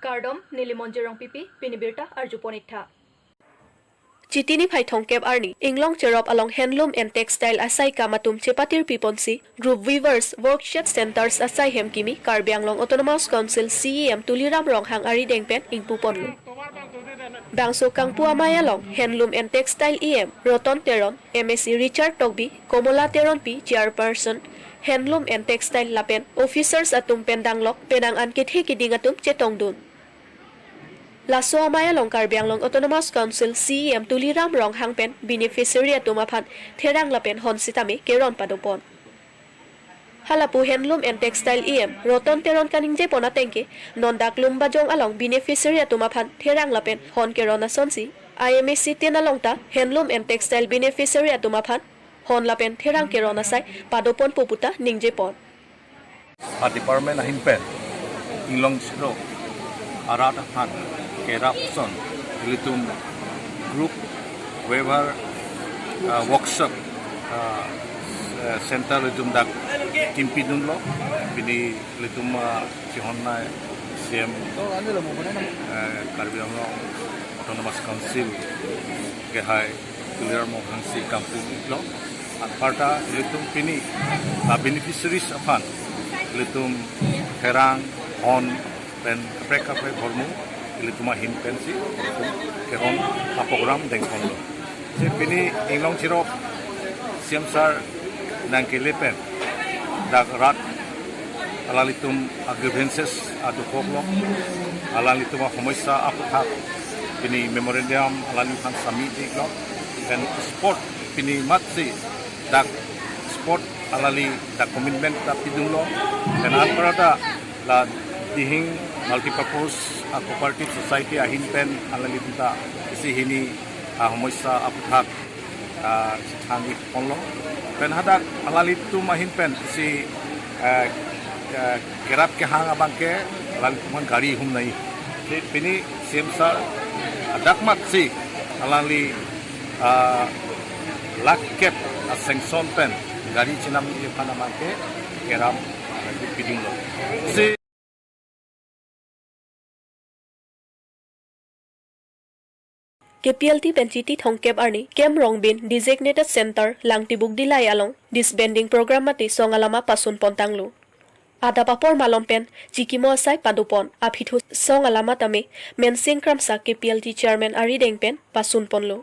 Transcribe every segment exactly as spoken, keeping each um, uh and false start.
Kardom, neli Monjirong P P, pini birta arjupon iktha. Chiti niphai thomkep arni, Inglong Cherop along handloom and textile asai kam atum chepatir piponsi, Group Weavers Workshop Centers asai hem kimi, Karbi Anglong Autonomous Council C E M Tuliram Ronghang arideng pen ingpuponlo. Bangso kangpu amei along, handloom and textile E M Roton Teron, M A C Richard Tokbi, Komola Teronpi, chairperson, handloom and textile lapen officers atum pen danglok, penang an kethe keding atum chetongdun. Laso amei along Karbi Anglong Autonomous Council C E M Tuliram Ronghang pen beneficiary atum aphan therang lapen hon sitame keron padopon. Halapu handloom and textile E M Roton Teron kaningjepon atengke, non dak Lumbajong along beneficiary atum aphan therang lapen hon keron asonsi, I M A C tin along ta handloom and textile beneficiary atum aphan hon lapen therang keron asai padoponpo puta ningjepon. A department ahin pen Inglong Cherop arat aphan kerap ason ilitum Group Weaver, ah, Workshop, ah, eh, Center ilitum dak kimpidunlo, pini ilitum, ah, chihonnei C E M, eh, Karbi Anglong Autonomous Council kehai Tuliram Ronghang si kangpu iklo. Anparta ilitum pini, ah, beneficiaries aphan ilitum therang, hon pen kaprek kaprek ahormu ilitum ahin pensi ilitum keron aprogram dengponlo. Si pini Inglong Cherop C E M sir nangkele pen dak rat alanglitum a-grievances adukok lo, alanglitum ahomosya aphuthak pini memorandum alangliphan submit iklo, pen spot pini matsi dak spot alangli dak commitment ta pidunlo, pen anparta la Dihing Multipurpose, ah, Cooperative Society ahin pen alanglitum ta isi hini, ah, homosya aphuthak, ah, chethang ikponlo. Pen hadak alanglitum ahin pen isi, eh, eh, kerap kehang abangke alanglitum aphan gari humnei. Si pini C E M sir hadak matsi alangli, ah, lakh kep a-sanction pen gari chenamji aphan abangke keram, ah, pidunlo. Si K P L T pen Chiti thomkep arni, Kem Rongbin Designated Center, Langtibuk Dillai along disbanding program mate song alama pasunpon tanglo. Adap apor malom pen chikimo asai padopon, aphi thu song alama tame Mensing Kramsa K P L T chairman arideng pen pasunponlo.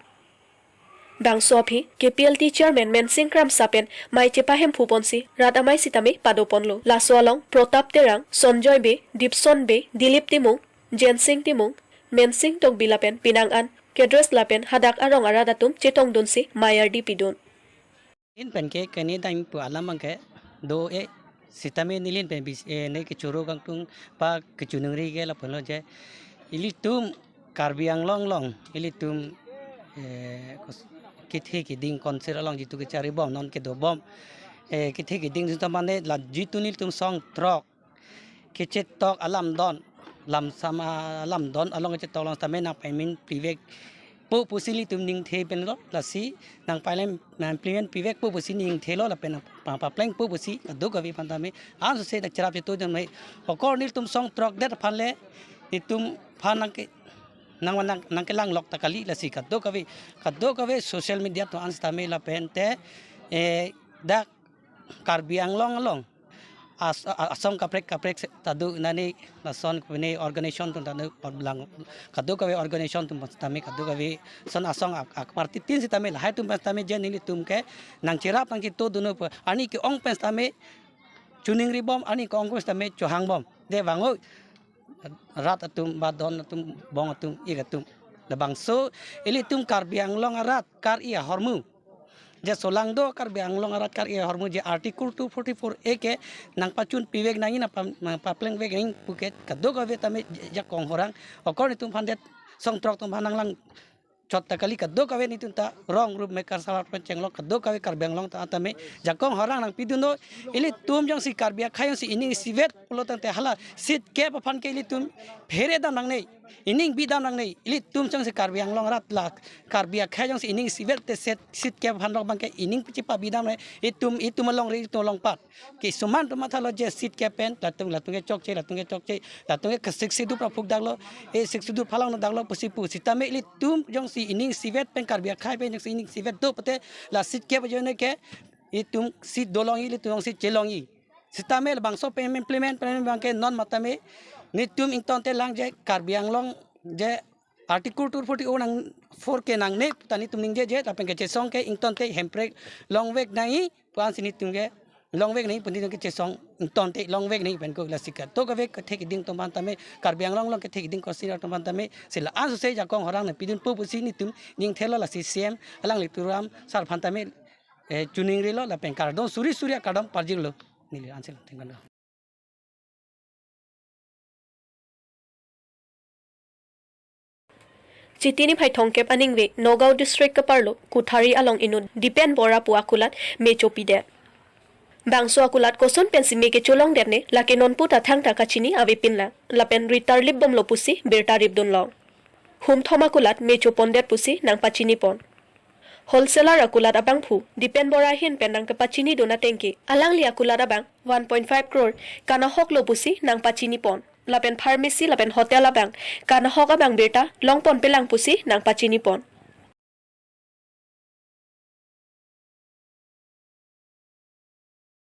Bangso aphi K P L T chairman Mensing Kramsa pen mei chepahemphonsi rat amei sitame padoponlo. Laso along Protap Terang, Sonjoy Bey, Dipson Bey, Dilip Timung, Jensing Timung, Mensing Tokbi lapen penang an cadres lapen hadak arong arat atum chetongdunsi mei ardi pidun. Inpen ke kene dam pu alam abangke do-e sitame neli pen bis-, eh, ne kechoro kangtung pa kechiningri ke lapulo je, ilitum Karbi Anglong along ilitum, eh, kos-, kethe keding council along jitu kecharibom non kedobom, eh, kethe keding jitu mane la jitu nelitum song throk kechetok alamdon, lamsam alamdon along kechetok along tame nangpaimin pivekpo pusi ilitum ningthe penlo, lasi nangpailem, nang implement pivekpo pusi ningthelo lapen nang pa-, paplengpo pusi kadokave aphan tame ansose dak cherap chetu tame, okor nelitum song throkdet aphan le nelitum aphan nangke, nang, nang, nangkelang lok ta kali, lasi kadokave, kadokave social media atum an sitame lapen te, eh, dak Karbi Anglong along as-, a-, asong kaprek kaprek se-, ta do nani lason pine organization atum ta do, lang kadokave organization atum sitame kadokave son asong ak-, ak party tin sitame lahai atum sitame je nelitum ke nangcherap nangchetudunpo, arni ke-ong pen sitame chiningribom, arni ke-ong pen sitame chohangbom. De bang-o rat atum, ba don atum, bong atum, ik atum. Labangso ilitum Karbi Anglong arat kar-i ahormu, je solangdo Karbi Anglong arat kar-i ahormu je Article two forty-four A ke nangpachun pivek nangji, nangpa-, nangpaplengvek nangji puke kadokave tame jakong horang, okor nelitum aphan det song throk atum aphan nanglang chot ta kali, kadokave nelitum ta rong rup mekar salar pen chenglok kadokave Karbi Anglong ta tame jakong horang nangpidunlo. Ilitum jongsi Karbi akhei jongsi ining isivet pulo tangte hala seat kep aphan ke ilitum phere dam nangne. Ining bidam nangne, ilitum jongsi Karbi Anglong arat la, Karbi akhei jongsi ining isivet te set, seat kep aphan rok abangke ining pichipa bidam nangne, itum, itum alongri, itum along pat. Kisuman atum mathalo je seat kep pen, latum, latum ke chokche, latum ke chokche, latum ke Sixth Schedule pra phukdaklo, e Sixth Schedule phalongdaklo pusi pu. Sitame ilitum jongsi ining isivet pen Karbi akhei pen jongsi ining isivet do pute la seat kep ajoine ke, itum seat dolongji, ilitum jongsi chelongji. Sitame labangso pen implement pen abangke non matame, netum ingtonte lang je Karbi Anglong je Article two forty-four nang four ke nangne, ta netum ningjeje, lapen kechesong ke ingtonte hemprek longvek nangji, pu-ansi netum ke longvek nangji pu netum kechesong ingtonte longvek nangji pen ko lasi kato kave kethek iding atum aphan tame, Karbi Anglong along kethek iding kosi atum aphan tame, si la-an suse jakong horang nangpidunpo pusi netum ningthelo lasi C M alanglitum ram sar aphan tame, eh, chuningrilo lapen kardom suri suri akardom parjirlo. Neli ansi la thengkan do. Chiti niphai thomkep aningve Nagaon district keparlo Kuthari along inut Dipen Bora pu akulat me chopidet. Bangso akulat koson pensi me kecholongdetne lake nonpu ta thangta kachini avepinlang. Lapen ritar lipbomlo pusi birta ripdunlong. Hum thom akulat me chopondet pusi nangpachinipon. Wholesaler akulat abangphu Dipen Bora ahin pen nangkepachinidun atengke, alangli akulat abang one point five crore kanahoklo pusi nangpachinipon. Lapen pharmacy lapen hotel abang kanahok abang birta longponpelang pusi nangpachinipon.